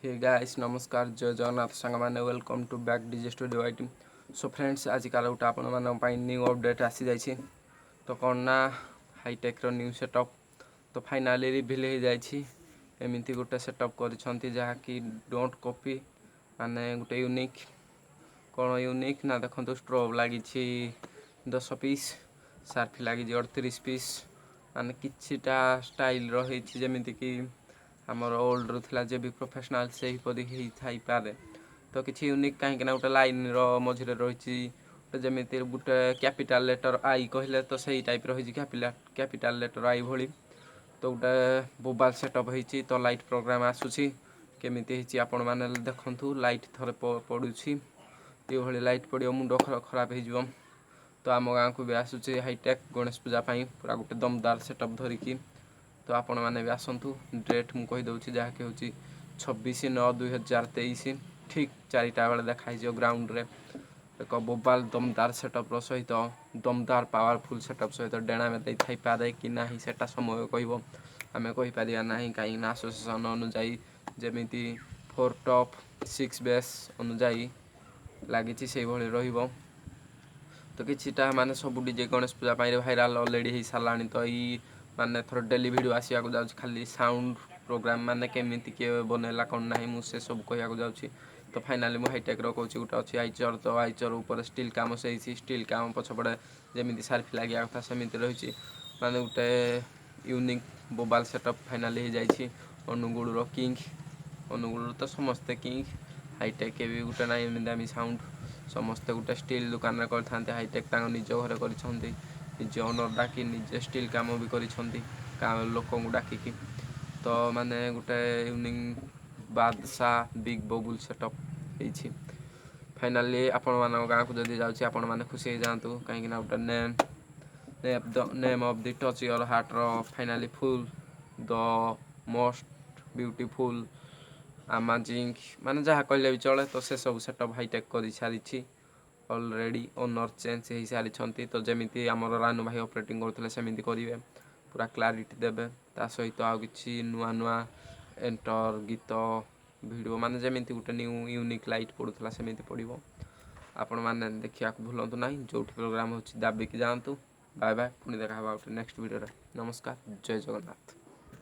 ହେ guys, ନମସ୍କାର, ଜୟ ଜଗନ୍ନାଥ ସାଙ୍ଗମାନେ। Welcome to back DJ Studio IT. So friends, ଆଜିକାଲି ଗୋଟେ ଆପଣମାନଙ୍କ ପାଇଁ ନ୍ୟୁ ଅପଡ଼େଟ୍ ଆସିଯାଇଛି। ତ କ'ଣ ନା ହାଇଟେକ୍ର ନ୍ୟୁ ସେଟଅପ୍ ତ ଫାଇନାଲି ରିଭିଲ୍ ହେଇଯାଇଛି। ଏମିତି ଗୋଟେ ସେଟଅପ୍ କରିଛନ୍ତି ଯାହାକି don't copy, ମାନେ ଗୋଟେ ୟୁନିକ୍। କ'ଣ ୟୁନିକ୍ ନା ଦେଖନ୍ତୁ, ଷ୍ଟ୍ରୋବ୍ ଲାଗିଛି 10 ପିସ୍, ସାର୍ଫି ଲାଗିଛି 38 ପିସ୍। ମାନେ କିଛିଟା ଷ୍ଟାଇଲ୍ର ହେଇଛି, ଯେମିତିକି ଆମର ଓଲ୍ଡର ଥିଲା ଯେ ବି ପ୍ରଫେସନାଲ୍, ସେହିପରି ହେଇଥାଇପାରେ। ତ କିଛି ୟୁନିକ୍, କାହିଁକିନା ଗୋଟେ ଲାଇନ୍ର ମଝିରେ ରହିଛି ଗୋଟେ, ଯେମିତି ଗୋଟେ କ୍ୟାପିଟାଲ୍ ଲେଟର୍ I କହିଲେ ତ ସେଇ ଟାଇପ୍ର ହେଇଛି, କ୍ୟାପିଟାଲ୍ ଲେଟର୍ I ଭଳି। ତ ଗୋଟେ ବୋବାଲ ସେଟଅପ୍ ହେଇଛି। ତ ଲାଇଟ୍ ପ୍ରୋଗ୍ରାମ୍ ଆସୁଛି, କେମିତି ହେଇଛି ଆପଣମାନେ ଦେଖନ୍ତୁ। ଲାଇଟ୍ ଥରେ ପଡ଼ୁଛି, ଏଇଭଳି ଲାଇଟ୍ ପଡ଼ିବ, ମୁଣ୍ଡ ଖରାପ ହେଇଯିବ। ତ ଆମ ଗାଁକୁ ବି ଆସୁଛି ହାଇଟେକ୍ ଗଣେଶ ପୂଜା ପାଇଁ ପୁରା ଗୋଟେ ଦମଦାର ସେଟଅପ୍ ଧରିକି। ତ ଆପଣମାନେ ବି ଆସନ୍ତୁ। ଡେଟ୍ ମୁଁ କହିଦେଉଛି, ଯାହାକି ହେଉଛି 26/9/2023, ଠିକ୍ 4ଟା ବେଳେ ଦେଖା ହେଇଯିବ ଗ୍ରାଉଣ୍ଡରେ ଏକ ବୋବାଲ ଦମଦାର ସେଟଅପ୍ର ସହିତ, ଦମଦାର ପାୱାରଫୁଲ୍ ସେଟଅପ୍ ସହିତ। ଡେଣା ଦେଇଥାଇପାରେ କି ନାହିଁ, ସେଟା ସମୟ କହିବ, ଆମେ କହିପାରିବା ନାହିଁ। କାହିଁକିନା ଆସୋସିଏସନ୍ ଅନୁଯାୟୀ ଯେମିତି ଫୋର୍ ଟପ୍ ସିକ୍ସ ବେସ୍ ଅନୁଯାୟୀ ଲାଗିଛି, ସେଇଭଳି ରହିବ। ତ କିଛିଟା ମାନେ ସବୁ ଡିଜେ ଗଣେଶ ପୂଜା ପାଇଁ ଭାଇରାଲ୍ ଅଲରେଡ଼ି ହେଇସାରିଲାଣି। ତ ଏଇ ମାନେ ଏଥର ଡେଲି ଭିଡ଼ିଓ ଆସିବାକୁ ଯାଉଛି, ଖାଲି ସାଉଣ୍ଡ ପ୍ରୋଗ୍ରାମ୍ ମାନେ କେମିତି କିଏ ବନେଇଲା, କ'ଣ ନାହିଁ, ମୁଁ ସେସବୁ କହିବାକୁ ଯାଉଛି। ତ ଫାଇନାଲି ମୁଁ ହାଇଟେକ୍ର କହୁଛି, ଗୋଟେ ଅଛି ଆଇଚର୍। ତ ଆଇଚର୍ ଉପରେ ଷ୍ଟିଲ୍ କାମ ହେଇଛି। ଷ୍ଟିଲ୍ କାମ ପଛପଟେ ଯେମିତି ସାର୍ଫି ଲାଗିବା କଥା ସେମିତି ରହିଛି। ମାନେ ଗୋଟେ ୟୁନିକ୍ ବୋବାଲ ସେଟଅପ୍ ଫାଇନାଲି ହେଇଯାଇଛି। ଅନୁଗୁଳର କିଙ୍ଗ, ଅନୁଗୁଳର ତ ସମସ୍ତେ କିଙ୍ଗ, ହାଇଟେକ୍ ବି ଗୋଟେ ନାହିଁ ଏମିତି ଦାମୀ ସାଉଣ୍ଡ। ସମସ୍ତେ ଗୋଟେ ଷ୍ଟିଲ୍ ଦୋକାନରେ କରିଥାନ୍ତି, ହାଇଟେକ୍ ତାଙ୍କ ନିଜ ଘରେ କରିଛନ୍ତି। ନିଜେ ଓନର୍ ଡାକି ନିଜେ ଷ୍ଟିଲ୍ କାମ ବି କରିଛନ୍ତି ଲୋକଙ୍କୁ ଡାକିକି। ତ ମାନେ ଗୋଟେ ୟୁନିକ୍ ବାଦଶାହ ବିଗ୍ ବବୁଲ୍ ସେଟଅପ୍ ହେଇଛି। ଫାଇନାଲି ଆପଣମାନଙ୍କ ଗାଁକୁ ଯଦି ଯାଉଛି, ଆପଣମାନେ ଖୁସି ହେଇଯାଆନ୍ତୁ, କାହିଁକିନା ଗୋଟେ name the name of the touch your ହାର୍ଟର finally full the most beautiful amazing, ମାନେ ଯାହା କହିଲେ ବି ଚଳେ। ତ ସେସବୁ ସେଟଅପ୍ ହାଇଟେକ୍ କରିସାରିଛି ଅଲରେଡ଼ି, ଓନର୍ ଚେଞ୍ଜ ହେଇସାରିଛନ୍ତି। ତ ଯେମିତି ଆମର ରାନୁ ଭାଇ ଅପରେଟିଂ କରୁଥିଲେ, ସେମିତି କରିବେ, ପୁରା କ୍ଲାରିଟି ଦେବେ। ତା ସହିତ ଆଉ କିଛି ନୂଆ ନୂଆ ଏଣ୍ଟର ଗୀତ ଭିଡ଼ିଓ, ମାନେ ଯେମିତି ଗୋଟେ ନ୍ୟୁ ୟୁନିକ୍ ଲାଇଟ୍ ପଡ଼ୁଥିଲା, ସେମିତି ପଡ଼ିବ। ଆପଣମାନେ ଦେଖିବାକୁ ଭୁଲନ୍ତୁ ନାହିଁ। ଯେଉଁଠି ପ୍ରୋଗ୍ରାମ୍ ହେଉଛି ଦାବିକି ଯାଆନ୍ତୁ। ବାଏ ବାଏ, ପୁଣି ଦେଖା ହେବା ଗୋଟେ ନେକ୍ସଟ ଭିଡ଼ିଓରେ। ନମସ୍କାର, ଜୟ ଜଗନ୍ନାଥ।